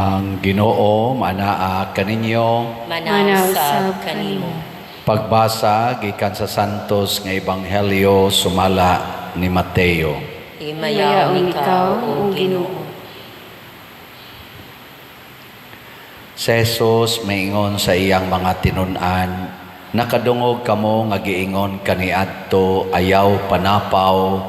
Ang Ginoo manaa kaninyo. Manaw sab kanimo. Pagbasa gikan sa Santos nga Ebanghelyo sumala ni Mateo. Himayaon ikaw, O Ginoo. Si Jesus maingon sa iyang mga tinun-an, nakadungog kamo nga giingon kaniadto, ayaw panapaw,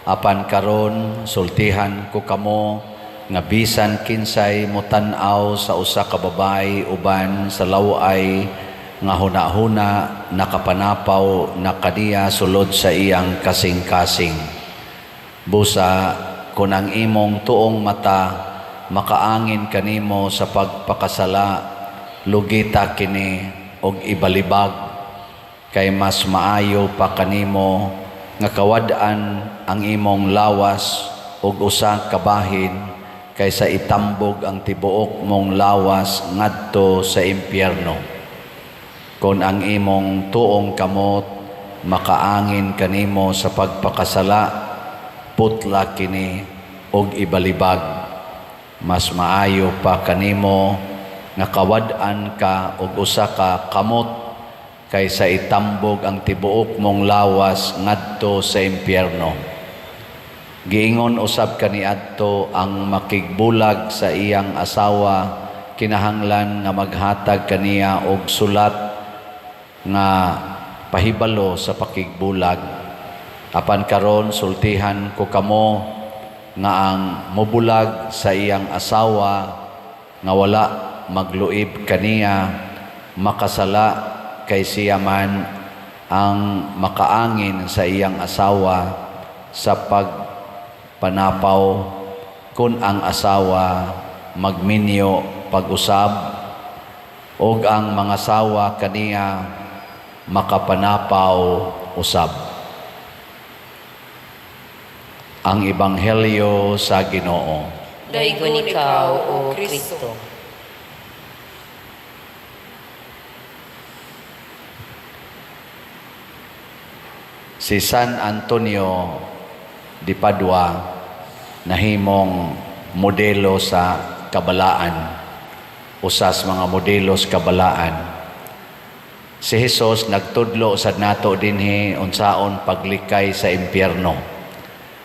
apan karon sultihan ko kamo nga bisan kinsay motan-aw sa usa ka babayi uban sa laway nga hunahuna, nakapanapaw na kaniya sulod sa iyang kasing-kasing. Busa kun ang imong tuong mata makaangin kanimo sa pagpakasala, lugita kini og ibalibag, kay mas maayo pa kanimo nga kawad-an ang imong lawas og usa ka bahin kaysa itambog ang tibuok mong lawas ngadto sa impyerno. Kon ang imong tuong kamot makaangin kanimo sa pagpakasala, putla kini og ibalibag. Mas maayo pa kanimo nga kawad-an ka og usa ka kamot kaysa itambog ang tibuok mong lawas ngadto sa impyerno. Giingon usab kaniadto, ang makigbulag sa iyang asawa kinahanglan nga maghatag kaniya og sulat nga pahibalo sa pakigbulag. Apan karon sultihan ko kamo nga ang mobulag sa iyang asawa nga wala magluib kaniya, makasala, kay siya man ang makaangin sa iyang asawa sa pagpanapaw kun ang asawa magminyo pag-usab, og ang mga sawa kaniya makapanapaw usab. Ang Ebanghelyo sa Ginoo. Daygon ikaw, O Kristo. Si San Antonio di Padua nahimong modelo sa kabalaan, usas mga modelo sa kabalaan. Si Jesus nagtudlo sa nato dinhi unsaon paglikay sa impyerno.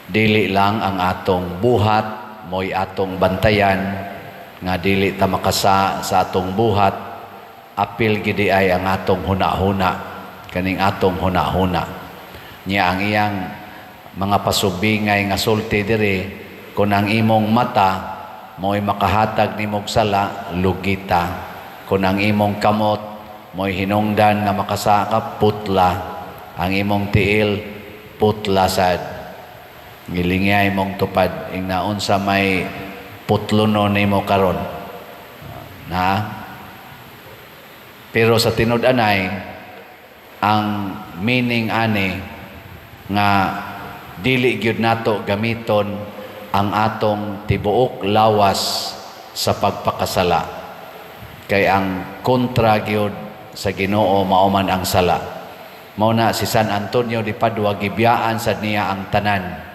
Dili lang ang atong buhat mo'y atong bantayan nga dili ta makasa sa atong buhat, apil gidi ay ang atong hunahuna, kaning atong hunahuna. Nya ang iyang mga pasubingay nga sulti diri, kun ang imong mata mo'y makahatag nimog sala, lugita. Kun ang imong kamot mo'y hinungdan nga makasaka, putla. Ang imong tiil, putla sad. Gilingay mong tupad ing naunsa may putlono nimo karon. Na? Pero sa tinud-anay, ang meaning ani nga dili gyud nato gamiton ang atong tibuok lawas sa pagpakasala. Kay ang kontra gyud sa Ginoo mao man ang sala. Mao na si San Antonio de Padua gibiyaan sad niya ang tanan,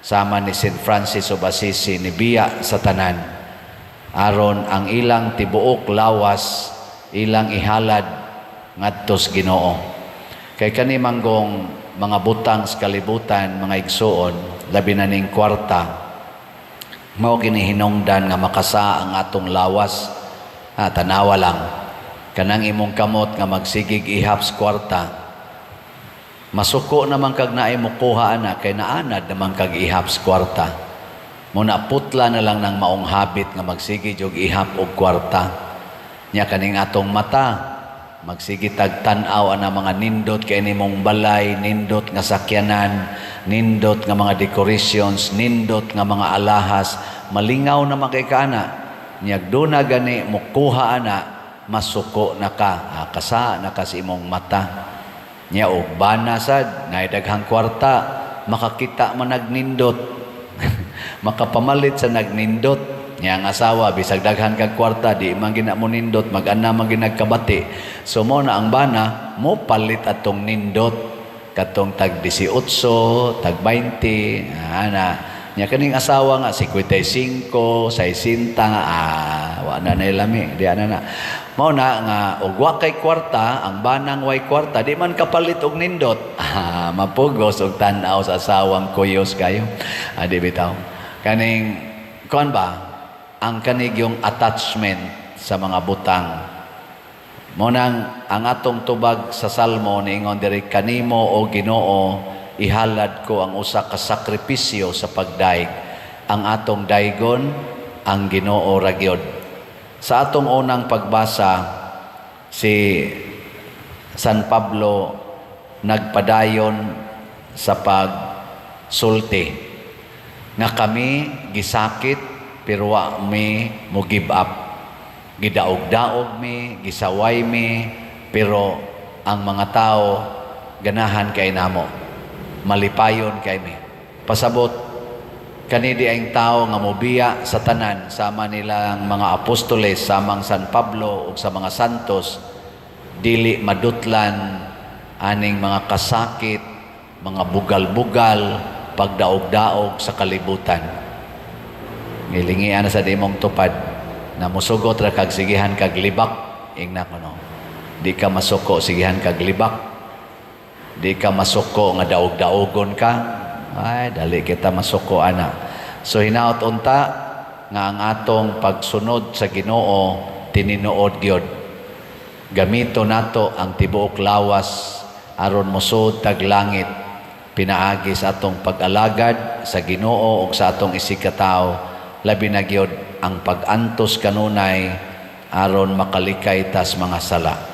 sama ni Saint Francis of Assisi, nibiya sa tanan aron ang ilang tibuok lawas ilang ihalad ngadto sa Ginoo. Kay kani manggong mga butang sa kalibutan, mga igsuon, labi na ning kwarta, mao kini hinungdan nga makasa ang atong lawas. Tanawa lang kanang imong kamot nga magsigig ihap sa kwarta, masuko naman kag naay mukuha ana, kay naanad naman kag ihap sa kwarta. Muna putla na lang ng maong habit nga magsige og ihap og kwarta. Nya kaning atong mata, magsige tag tan-aw ana mga nindot kay nimong balay, nindot nga sakyanan, nindot nga mga decorations, nindot nga mga alahas, malingaw naman kay ka ana. Nya duna gani mukuha ana, masuko na ka, kasa na ka sa imong mata. Nya og bana sad, naay daghang kwarta, makakita man nagnindot. Makapamalit sa nagnindot. Nya ang asawa bisag daghan kag kwarta, di man gina mo nindot, mag-ana man ginagkabati. So mo na ang bana, mo palit atong nindot katong tag 18, tag 20, ana. Nya kaning asawa nga 55, 60, ah, wa na nay lami, di ana na. Mao na nga og wa kay kwarta, ang banang way kwarta, di man kapalit og nindot. Ah, mapugos og tan-aw sa asawang kuyos kayo. Ah, di bitaw. Kaning kuan ba ang kanig yung attachment sa mga butang. Mao nang ang atong tubag sa Salmo, niingon diri, "Kanimo, o Ginoo, ihalad ko ang usa ka sakripisyo sa pagdayeg." Ang atong daygon ang Ginoo ra gyud. Sa atong unang pagbasa, si San Pablo nagpadayon sa pagsulti nga kami gisakit pero wa mi mo give up. Gidaog-daog mi, gisaway mi, pero ang mga tao ganahan kay namo. Malipayon kay mi. Pasabot kani di ang tao nga mobiya sa tanan sama nilang mga apostoles, samang San Pablo ug sa mga santos, dili madutlan aning mga kasakit, mga bugal-bugal, pagdaog-daog sa kalibutan. Ngilingian na sa imong tupad na musugot ra kag sigihan kag libak, ingna kuno. Di ka masuko, sigihan kag libak. Di ka masuko nga daog-daogon ka. Ay, dali kita masuko ana. So hinaot unta nga ang atong pagsunod sa Ginoo tininuod gyud. Gamito nato ang tibuok lawas aron mosud tag langit pinaagi sa atong pag-alagad sa Ginoo ug sa atong isigkatawo, labi na gyud ang pag-antos kanunay aron makalikay tas mga sala.